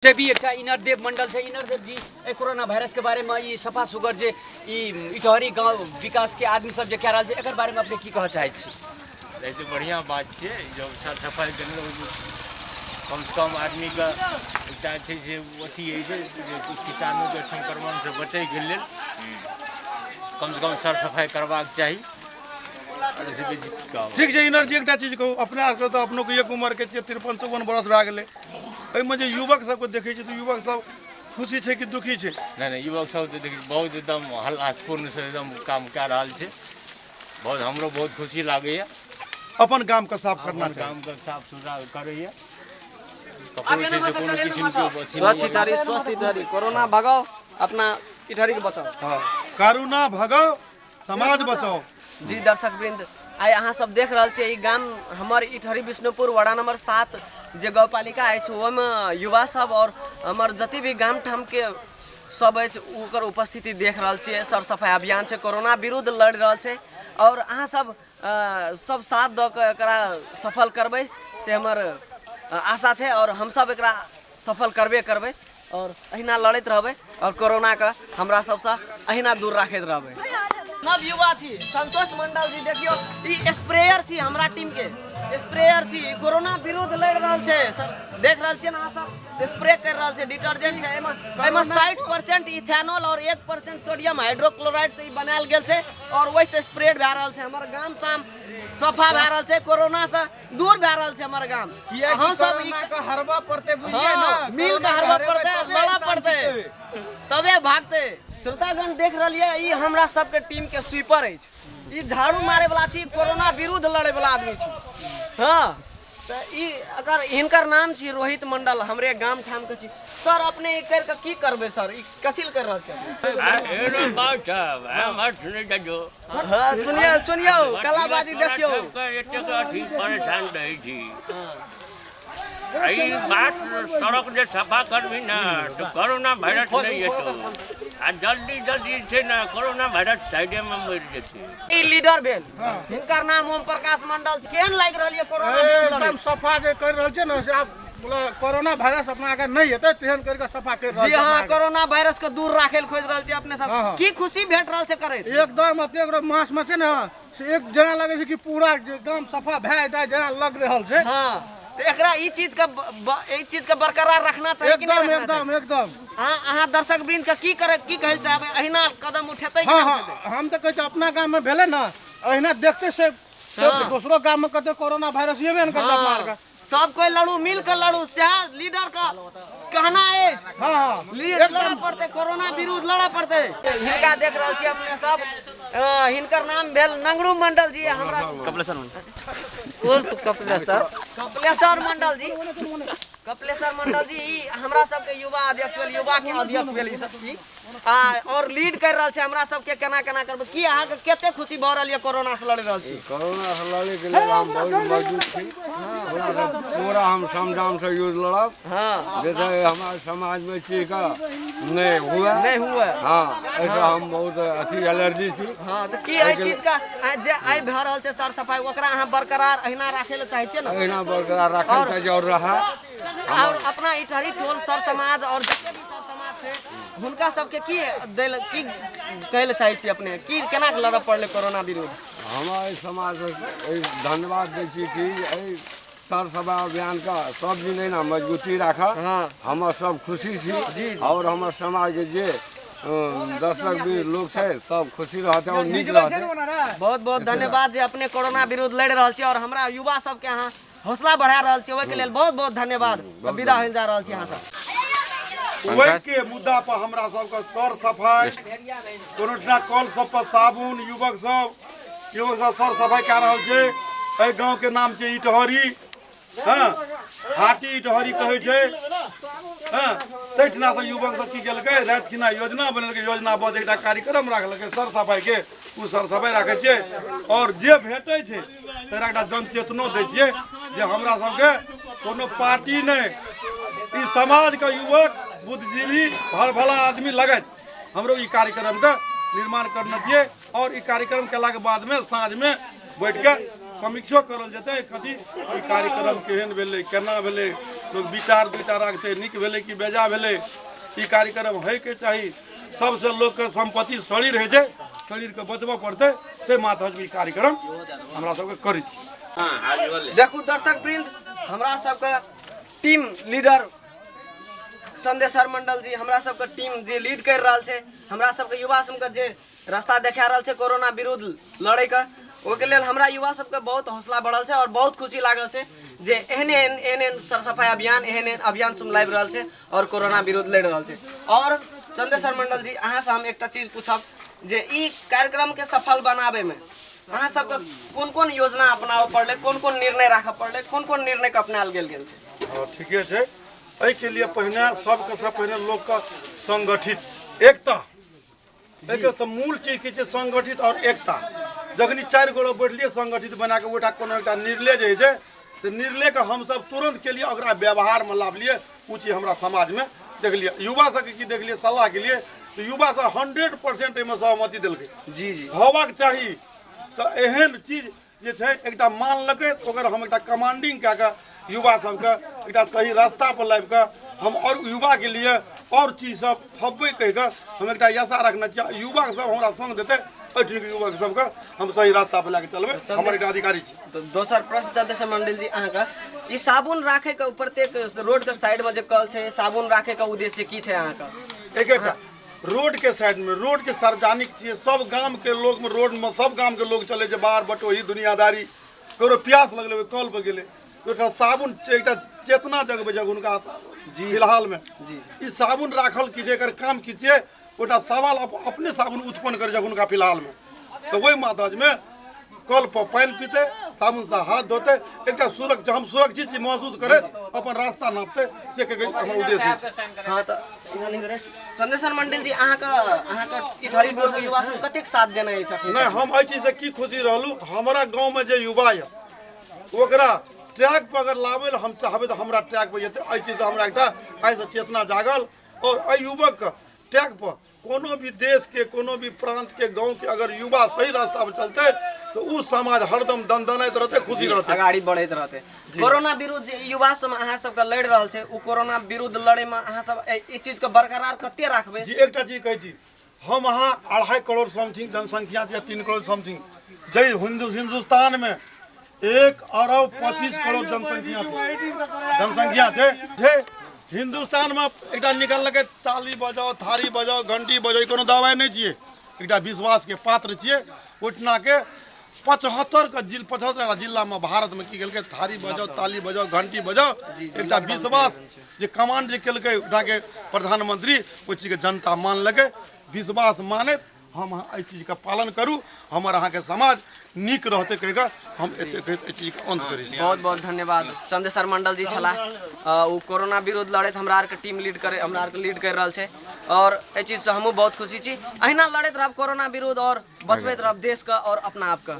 से भी एकटा इनरदेव मंडल छै। इनरदेव जी, एहि कोरोना वायरस के बारे में ई सफा सुगर जे ई इटहरी गांव विकास के आदमी सब जे कह रहल छै, एकर बारे में अपने की कहऽ चाहै छी? ई तऽ बढ़िआँ बात छियै। जब साफ सफाइ केने कमसँ कम आदमीके एकटा छै से अथी होइ छै जे कीटाणुके संक्रमणसँ बचैके लेल कमसँ कम साफ सफाइ करबाक चाही। एहिसँ बेसी की कहब। ठीक छै इनर जी, एकटा चीज कहू, अपना आरके तऽ अपनो के एक उम्र के छियै, 53-54 बरस भए गेलै, एहिमे जे युवक सबके देखै छियै तऽ युवक सब खुशी छै कि दुखी छै? नहि नहि, युवक सब तऽ देखी बहुत एकदम हल्लापूर्णसँ एकदम काम कए रहल छै। बहुत हमरो बहुत खुशी लागैए। अपन गामके साफ करना अपन चाही। गामके साफ सुथरा करैए, ककरो छै से कोनो किसिमके अथी स्वच्छ नहि। इटहरी, स्वस्थ इटहरी। कोरोना भगाओ, अपना इटहरी के बचाओ। हाँ, करुणा भगाओ, समाज बचाओ। जी दर्शक वृंद, आइ अहाँ सब देख रहल छियै ई गाम हमर इटहरी विष्णुपुर वडा नंबर 7 जे गाउँपालिका अछि, ओहिमे युवा सब और हमर जते भी गाम ठाम के सब अछि ओकर उपस्थिति देख रहल छियै। सरसफाइ अभियान छै, कोरोना विरुद्ध लड़ि रहल छै और अहाँ सब सब साथ दऽ कऽ एकरा सफल करबै से हमर आशा छै और हमसब एकरा सफल करबे करबै और अहिना लड़ैत रहबै और कोरोनाके हमरा सबसँ अहिना दूर राखैत रहबै। नव युवा छी संतोष मंडल जी, देखियो ई स्प्रेयर छी, हमरा टीम के स्प्रेयर छी, ई कोरोना विरुद्ध लड़ि रहल छै। सर देख रहल छियै ने अहाँ सब, स्प्रे कर रहल छै, डिटर्जेंट छै, एहिमे 60% इथेनॉल और 1% सोडियम हाइड्रोक्लोराइड से ई बनायल गेल छै और ओहिसँ स्प्रेड भए रहल छै। हमर गाम साम सफा भए रहल छै, कोरोना से दूर भए रहल छै हमर गाम। हम सब ई हरबा पड़तै, बुझलियै ना? हाँ, मिल के हरबा पड़तै, लड़ऽ पड़तै, तबे भागतै। श्रोतागण देख रहलियै ई हमरा सबके टीम के स्वीपर अछि, ई झाड़ू मारे वाला छी, कोरोना विरुद्ध लड़े वाला आदमी छी। हाँ, तऽ ई अगर हिनकर नाम छी रोहित मंडल, हमरे गाम ठाम के छी। सर अपने ई करि कऽ की करबै सर, ई कथी लए करि रहल छी? हाँ सुनियौ सुनियौ, कलाबाजी देखियौ। परेशान रहै छी। ई बात सड़क जे सफा करबी ने तऽ कोरोना वायरस नहि एतौ आ जल्दी जल्दी छै ने कोरोना वायरस साइडेमे मरि जेतै। ई लीडर भेल, हिनकर नाम ओम प्रकाश मंडल। केहन लागि रहल ये कोरोना विरुद्ध एकदम सफा जे कर रहल छै ने से आब कोरोना वायरस अपना आगे नहीं हेतै तेहन करके सफा कर रहल जी। हाँ, कोरोना वायरस के दूर राखै लए खोजि रहल छी अपने सब। की खुशी भेट रहल छै करैत? एकदम एतेक मास में छै ने से एक जेना लगै छै कि पूरा गाम सफा भए जेतै जेना लग रहल छै। हाँ, तो एकरा ई चीज के ई चीज के बरकरार रखना चाही कि नहीं? एकदम एकदम एकदम। अहाँ दर्शक वृंद के की करे की कहै चाहबै, अहिना कदम उठेतै कि हाँ नहि उठेतै? हाँ, हम तऽ कहै छी अपना गाम में भेलै ने अहिना देखते से दोसरो गाम में करते कोरोना वायरस एबे ने करते अपना आरके। सब कोई लड़ू, मिल कर लड़ू, सएह लीडर का कहना अछि। हाँ हाँ, लड़ऽ पड़तै, कोरोना विरुद्ध लड़ऽ पड़तै। हिनका देख रहल छी अपने सब, हिनकर नाम भेल नंगरू मंडल जी। हमरा कपिलेश्वर कपिलेश्वर मंडल जी, कपिलेश्वर मंडल जी ई हमरा सबके युवा अध्यक्ष भेल, युवा के अध्यक्ष भेल ई सब ई आ और लीड कर रहल छै हमरा सबके केना केना करबै। की अहाँके कते खुशी भऽ रहल यऽ कोरोना से लड़ि रहल छी? कोरोना से लड़े के लेल हम बहुत मजबूत छी, पूरा हम समझाम से युद्ध लड़ब। हाँ, जैसे हमारे समाज में चीज का नहीं हुआ, नहीं हुआ। हाँ, ऐसा हम बहुत अथी एलर्जी छी। हाँ, तऽ की एहि चीज का जे आइ भऽ रहल छै सर सफाई ओकरा अहाँ बरकरार अहिना राखै लए चाहै छियै ने? अहिना बरकरार राखै चाहै और रहा। और अपना इटहरी टोल सर समाज और जते भी सर समाज छै हुनका सबके की दै लए की कहै लए चाहै छियै अपने, की केना के लड़ऽ पड़लै कोरोना विरुद्ध? हमारे समाज धन्यवाद दै छी कि एहि सर सभा अभियान का सब दिन एहिना मजबूती राखऽ। हाँ, हमर सब खुशी छी और हमर समाज के जे दर्शक भी लोग छै सब खुशी रहतै और नीक रहतै। बहुत बहुत धन्यवाद जे अपने कोरोना विरुद्ध लड़ि रहल छी और हमरा युवा सबके अहाँ हौसला बढ़ा रहल छी, ओहिके लेल बहुत बहुत धन्यवाद। विदा होइल जा रहल छी अहाँ सब। ओहि के मुद्दा पर हमरा सबके सर सफाइ, कोनो ठिना कल सब पर साबुन, युवक सब सर सफाइ कए रहल छै। एहि गाँव के नाम छै इटहरी, हाँ, हाटी इटहरी कहै छै। हाँ, ताहिठिना से युवक सब की केलकै, राति खिना योजना बनेलकै, योजनाबद्ध एकटा कार्यक्रम राखलकै सर सफाइ के, ओ सर सफाइ राखै छियै और जे भेटै छै तकरा एकटा जनचेतनो दै छियै जे हमरा सबके कोनो पार्टी नहि, ई समाजके युवक बुद्धिजीवी भल भला आदमी लगैत हमरो ई कार्यक्रमके निर्माण करने छियै और ई कार्यक्रम केलाके बादमे साँझमे बैठ के समीक्षो करल जेतै कथी ई कार्यक्रम केहन भेलै, केना भेलै, लोक विचार दुटा राखतै, नीक भेलै कि बेजा भेलै। ई कार्यक्रम होइके चाही। सबसे लोकके सम्पत्ति शरीर होइ छै, शरीरके बचबऽ पड़तै, ताहि मातहतमे ई कार्यक्रम हमरा सबके करै छी। देखू दर्शक वृंद, हमरा सबके टीम लीडर चंदेश्वर मंडल जी हमरा सबके टीम जे लीड कर रहल छै, हमरा सबके युवा सबके जे रास्ता देखा रहल छै कोरोना विरुद्ध लड़ैके, ओहिके लेल हमरा युवा सबके बहुत हौसला बढ़ल छै और बहुत खुशी लागल छै जे एहन एहन एहन एहन सरसफाई अभियान, एहन एहन अभियान सब लाबि रहल छै और कोरोना विरुद्ध लड़ि रहल छै। और चंदेश्वर मंडल जी, अहाँ से हम एकटा चीज पूछब जे ई कार्यक्रम के सफल बनाबे में अहाँ सबके कोन कोन योजना अपनाबऽ पड़लै, कोन कोन निर्णय राखऽ पड़लै, कोन कोन निर्णय के अपनायल गेल गेल छै? हँ, ठीके छै। एहिके लिए पहिने सबके सब पहिने लोकके संगठित एकता, एहिके सब मूल चीज की छै, संगठित और एकता। जखनी 4 गोटा बैठलियै संगठित बना के, ओहिठाम कोनो एकटा निर्णय जे होइ छै, तऽ निर्णयके हमसब तुरन्त के लिए ओकरा व्यवहारमे लाबलियै। ओ चीज हमरा समाजमे देखलियै, युवा सबके की देखलियै, सलाह के लिए तऽ युवा सब 100% एहिमे सहमति देलकै। जी जी, होबाक चाही। तऽ एहन चीज जे छै एकटा मानलकै, ओकर हम एकटा कमांडिंग कए कऽ युवा सबके एकटा सही रास्ता पर लाबि कऽ हम और युवा के लिए और चीज सब थपबै कहि कऽ हम एकटा आशा रखने छियै। युवा सब हमरा संग देतै, एहिठामके युवक सबके हम सही रास्ता पर लए कऽ चलबै, हमर एकटा अधिकारी छी। तो दोसर प्रश्न चंदेश्वर मंडल जी अहाँके, ई साबुन राखे के प्रत्येक रोड के साइड में जे कल छै, साबुन राखे के उद्देश्य की छै अहाँके? एकेटा रोड के साइड में, रोड के सार्वजनिक छियै, सब गाम के लोग में रोड में सब गाम के लोग चले छै, बाहर बटोही दुनियादारी, ककरो प्यास लगलै ओहि कल पर गेलै, एकटा साबुन एकटा चेतना जगबै छै हुनका फिलहाल में। जी ई साबुन राखल की छै, एकर काम की छियै, ओटा सवाल अपने साबुन उत्पन्न करै छै हुनका फिलहाल में। तऽ ओहि मातहतमे कल पर पानि पीतै, साबुनसँ हाथ धोतै, एकटा सुरक्षा हम सुरक्षित छी महसूस करैत अपन रास्ता नापतै, से के हमर उद्देश्य छै। हाँ, तऽ चंदेश्वर मंडल जी, अहाँके अहाँके इटहरी टोल के युवा सब कतेक साथ देने अछि अखन? नहि, हम एहि चीजसँ की खुशी रहलहुँ, हमरा गाँवमे जे युवा यऽ ओकरा ट्रैक पर अगर लाबै लए हम चाहबै तऽ हमरा ट्रैक पर जेतै। एहि चीजसँ हमरा एकटा एहिसँ चेतना जागल और एहि युवकके ट्रैक पर कोनो भी देश के कोनो भी प्रांत के गाँव के अगर युवा सही रास्ता पर चलते तऽ ओ समाज हरदम दनदनाइत रहतै, खुशी रहतै, अगाड़ी बढ़ैत रहतै। कोरोना विरुद्ध जे युवा सब अहाँ सबके लड़ि रहल छै, ओ कोरोना विरुद्ध लड़े में अहाँ सब ई चीज के बरकरार कते राखबै? जी, एकटा चीज कहै छी, हम अहाँ 2.5 करोड़ समथिंग जनसंख्या छै, 3 करोड़ समथिंग, जै हिंदुस्तान में 1 अरब 25 करोड़ जनसंख्या छै, जनसंख्या छै। हिंदुस्तान में एकटा निकाललकै ताली बजाओ, थारी बजाओ, घंटी बजाओ, कोनो दवाइ नहि छियै, एकटा विश्वास के पात्र छियै। ओहिठिना के 75 जिला में भारत में की केलकै, थारी बजाओ, ताली बजाओ, घंटी बजाओ, एकटा विश्वास जे कमांड जे केलकै ओहिठिना के प्रधानमंत्री, ओहि चीजके जनता मानलकै। विश्वास मानैत हम अहाँ एहि चीजके पालन करू, हमर अहाँके समाज नीक रहतै कहि कऽ हम एते एहि चीजके अंत करै छी। बहुत बहुत धन्यवाद चंदेश्वर मंडल जी छलाह। ओ कोरोना विरुद्ध लड़ैत हमरा आरके टीम लीड करे, हमरा आरके लीड करि रहल छै और एहि चीजसँ हमहूँ बहुत खुशी छी। अहिना लड़ैत रहब कोरोना विरुद्ध और बचबैत रहब देशके और अपना आपके।